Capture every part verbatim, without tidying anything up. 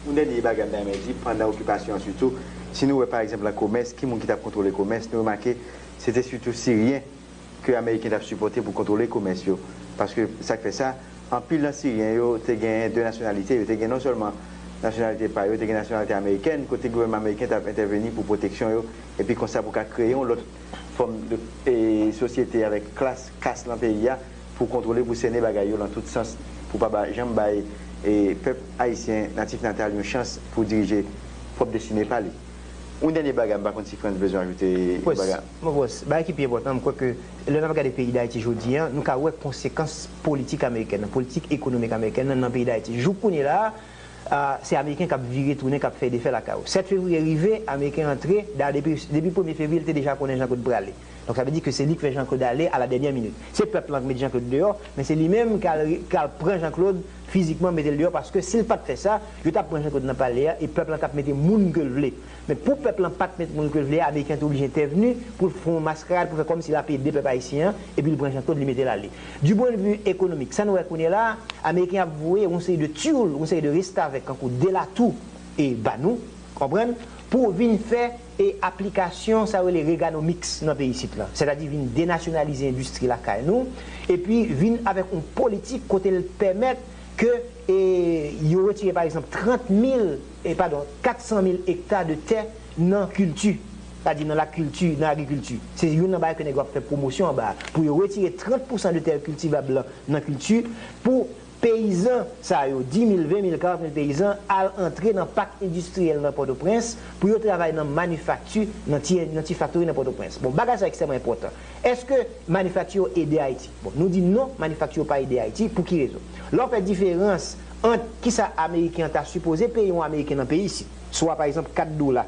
Yon dènye bagay m ta renmen di, pandan okipasyon an sitou, si nou wè pa egzanp nan komès, ki moun ki t ap kontwole komès, nou remake se te sitou Siryen ke Ameriken t ap sipòte pou kontwole komès yo. Paske sa k fè sa, anpil nan Siryen yo te gen de nasyonalite, yo te gen non sèlman nasyonalite pa yo, yo te gen nasyonalite amerikèn, kote gouvènman ameriken t ap entèveni pou pwoteksyon yo, epi konsa pou ka kreye yon lòt fòm de e, sosyete avèk klas, kas nan peyi a, pou kontwole, pou sènen bagay yo nan tout sans, pou pa ba, janm bay e, pèp ayisyen natif natal yon chans pou dirije pwòp destine pa li. Yon dènye bagay, m pa konn si Frantz bezwen ajoute yon bagay. Mwen pwens, bagay ki pi enpòtan, m kwè ke lè n ap gade peyi Dayiti jodi a, nou ka wè konsekans politik amerikèn nan, politik ekonomik amerikèn nan nan peyi Dayiti. Jouk kounye la a, se Ameriken k ap vire tounen, k ap fè defè lakay ou. Sèt fevriye rive, Ameriken antre, dayè depi, depi premye fevriye, li te deja konnen Jean Claude prale. Donk, sa vle di ke se li k fè Jean Claude ale a la dènyè minit. Se pèp lan k met Jean Claude deyò, men se li menm k al, k al pran Jean Claude fizikman mete l deyò, paske si l pa t fè sa, yo t ap pran Jean Claude nan palè a, e pèp lan t ap mete moun ke l vle. Men pou pèp lan pa t met moun ke l vle a, Ameriken te oblije entèvni pou l fè yon maskarad, pou fè kòmsi l ap ede pèp ayisyen an, epi l pran Jean Claude, li mete l ale. Du point de vue économique, sa nou wè kounye la a, Ameriken ap voye yon seri de tyoul, yon seri de restavèk, kankou de latou, e ba nou, konprann, pou vin fè e aplikasyon sa yo rele Reaganomics nan peyi isit lan. Sètadi vin denasyonalize endistri lakay nou, epi vin avèk yon politik kote l pèmèt ke e, yo retire pa egzanp trant mil, e, padon, kat san mil ekta de tè nan kilti. Sètadi nan lakilti, nan agrikilti. Se youn nan bagay ke nèg yo ap fè pwomosyon anba a. Pou yo retire trant pousan de tè kiltivab lan nan kilti, pou peyizan sa yo, dis mil, ven mil, karant mil peyizan, al antre nan pak endistriyèl nan Pòtoprens pou yo travay nan manifakti, nan ti, nan ti faktori nan Pòtoprens. Bon, bagay sa ekstrèmman enpòtan. Èske manifakti yo ede Ayiti? Bon, nou di non, manifakti yo pa ede Ayiti. Pou ki rezon? Lè w fè diferans ant kisa Ameriken an ta sipoze peye yon Ameriken nan peyi isit, swa pa egzanp kat dola,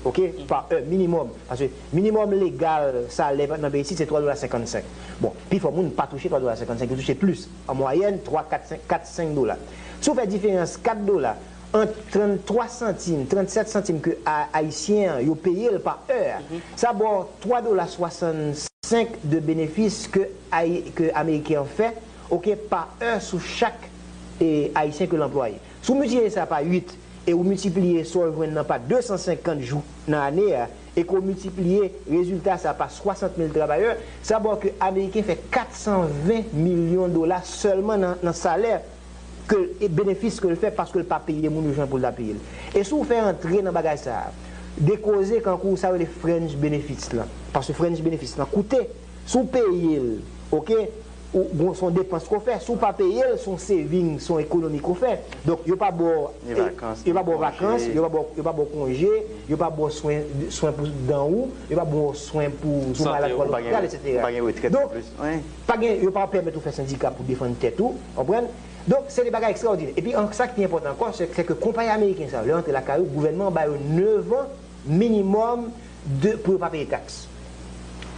oke, pa è minimòm, paske minimòm legal salè nan peyi isit se twa dola senkannsenk. Bon, pifò moun pa touche twa dola senkannsenk, yo touche plis, an mwayèn twa, kat, senk, kat, senk dola. Si w fè diferans kat dola ant tranntwa santim, trannsèt santim ke a, Ayisyen an yo peye l pa è a, sa ba w twa dola swasannsenk de benefis ke, ke Ameriken an fè, oke, pa è sou chak e, Ayisyen ke l anplwaye. Si w miltipliye sa pa uit e ou miltipliye sa w jwenn nan pa de san senkant jou nan ane a, e ke w miltipliye rezilta sa pa swasant mil travayè, sa ba w ke Ameriken fè kat san ven milyon dola sèlman nan, nan salè ke, e benefis ke l fè paske l pa peye moun yo jan pou l ta peye l. E si w fè antre nan bagay sa a, de koze kankou sa yo rele fringe benefits lan, paske fringe benefits lan koute, si w peye l, oke, ou, bon, se yon depans ke w fè, si w pa peye l, se yon saving, se yon ekonomi ke w fè. Donk, yo pa ba w, yo pa ba w vakans, yo pa ba w, yo pa ba w konje, yo pa ba w swen, swen pou dan ou, yo pa ba w swen pou, si w malad pou al lopital, etsetera. Donk, pa gen, yo pa pèmèt ou fè sendika pou defann tèt ou, konprann? Donk, se de bagay ekstraòdinè. Epi, an, sa ki pi enpòtan ankò, se, se ke konpayi ameriken sa yo, lè yo antre lakay ou, gouvènman an ba yo nevan minimòm de, pou yo pa peye taks.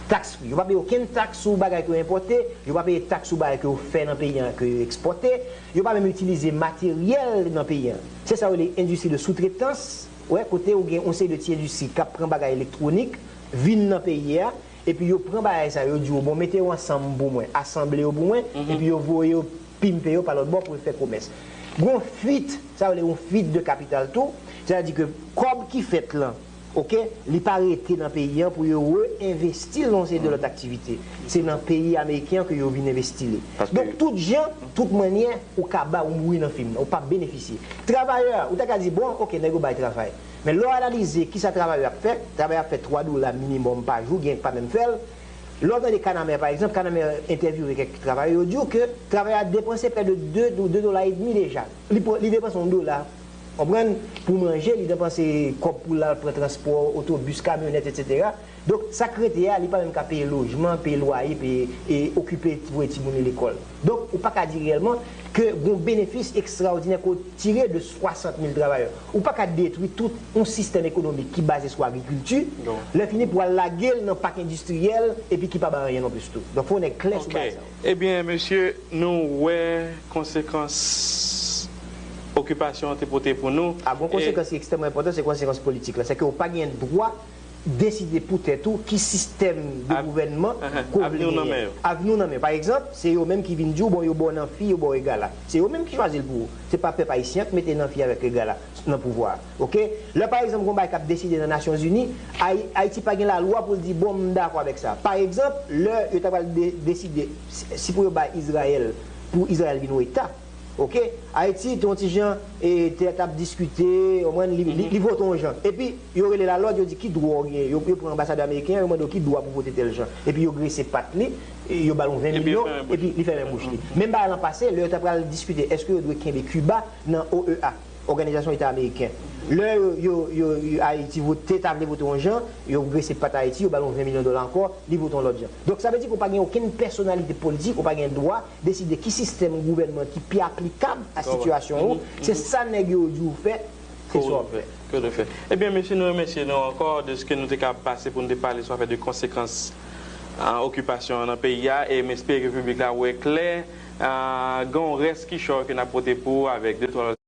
Tax free. Yo pa peye okenn taks sou bagay ke yo enpòte, yo pa peye taks sou bagay ke yo fè nan peyi an, ke yo ekspòte, yo pa menm itilize materyèl nan peyi an. Se sa yo rele endistri de soutretans, wè, kote ou gen yon seri de ti endistri k ap pran bagay elektwonik, vin nan peyi a, epi yo pran bagay sa yo, yo di yo, bon, mete yo ansanm pou mwen, asanble yo pou mwen, epi yo voye yo, pimpe yo pa lòt bò pou yo fè komès. Gon fwit, sa yo rele yon fwit de kapital tou, sètadi ke kòb ki fèt lan, oke, li pa rete nan peyi an pou yo re-envesti l nan yon seri de lòt aktivite. Se nan peyi ameriken an ke yo vin envesti li. Donk, tout jan, tout mannyè, ou ka ba, ou mouri nan fim nan, ou p ap benefisye. Travayè, ou ta ka di, bon, oke, nèg yo bay travay. Men lè w analize kisa travayè ap fè, travayè ap fè twa dola minimòm pa jou, gen k pa menm fè l. Lè w tande Kanamè, pa egzanp, Kanamè entèvyouve kèk travayè, yo di w ke travayè a depanse prè de de, de dola edmi deja. Li pran, li depanse yon dola, konprann, pou manje, li depanse kòb pou l al pran transpò, otobis, kamyonèt, etsetera. Donk, sa k rete a, li pa menm ka peye lojman, peye lwaye, peye, e okipe, voye timoun yo lekòl. Donk, ou pa ka di reyèlman ke gon benefis ekstraòdinè ke w tire de swasant mil travayè. Ou pa ka detwi tout yon sistèm ekonomik ki baze sou agrikilti, lè fini pou al lage l nan pak endistriyèl, epi ki pa bay anyen nonplis tou. Donk, fò w nèg klè sou bagay sa yo. Ebyen, mesye, nou wè konsekans okipasyon an te pote pou nou. A, gon konsekans ki ekstrèmman enpòtan, se konsekans politik la. Sèke w pa gen dwa deside pou tèt ou ki sistèm de gouvènman ke w vle genyen. Avni w nan men yo. Avni w nan men yo. Pa egzanp, se yo menm ki vin di w, bon, yo ba w nan fi, yo ba w egala. Se yo menm ki chwazi l pou ou. Se pa pèp ayisyen an ki mete nan fi avèk egala nan pouvwa a. Oke? Lè, pa egzanp, gon bagay k ap deside nan Nasyonzini, Ay- Ayiti pa gen lalwa pou l di, bon, m dakò avèk sa. Pa egzanp, lè yo ta pral de- deside si si pou yo bay Izrayèl, pou Izrayèl vin yon eta, oke? Ayiti te yon ti jan, e, te t ap diskite, w konprann, li, li, li vote yon jan. Epi, yo rele l a lòd, yo di, ki dwa w gen? Yo, yo pran anbasadè ameriken an, yo mande w ki dwa pou vote tèl jan. Epi, yo grese pat li, e yo ba l yon ven milyon, epi li fèmen bouch li. Menm bagay lan pase, lè yo ta pral diskite, èske yo dwe kenbe Kiba nan O E A, Òganizasyon Eta Ameriken. Lè yo, yo, yo, yo Ayiti vote, ta vle vote yon jan, yo grese pat Ayiti, yo ba l yon ven milyon dola ankò, li vote yon lòt jan. Donk, sa vle di ke w pa gen okenn pèsonalite politik, ou pa gen dwa deside ki sistèm gouvènman ki pi aplikab a sitiyasyon ou. Se sa nèg yo di w fè, se sa w ap fè. Ke w fè. Ebyen, mesye, nou remèsye nou ankò de ske nou te ka pase pou nou te pale sou afè de konsekans, a, okipasyon an nan peyi a, e m espere ke piblik la wè klè, a, gen yon rès kichò ke n ap pote pou ou avèk de twa lòt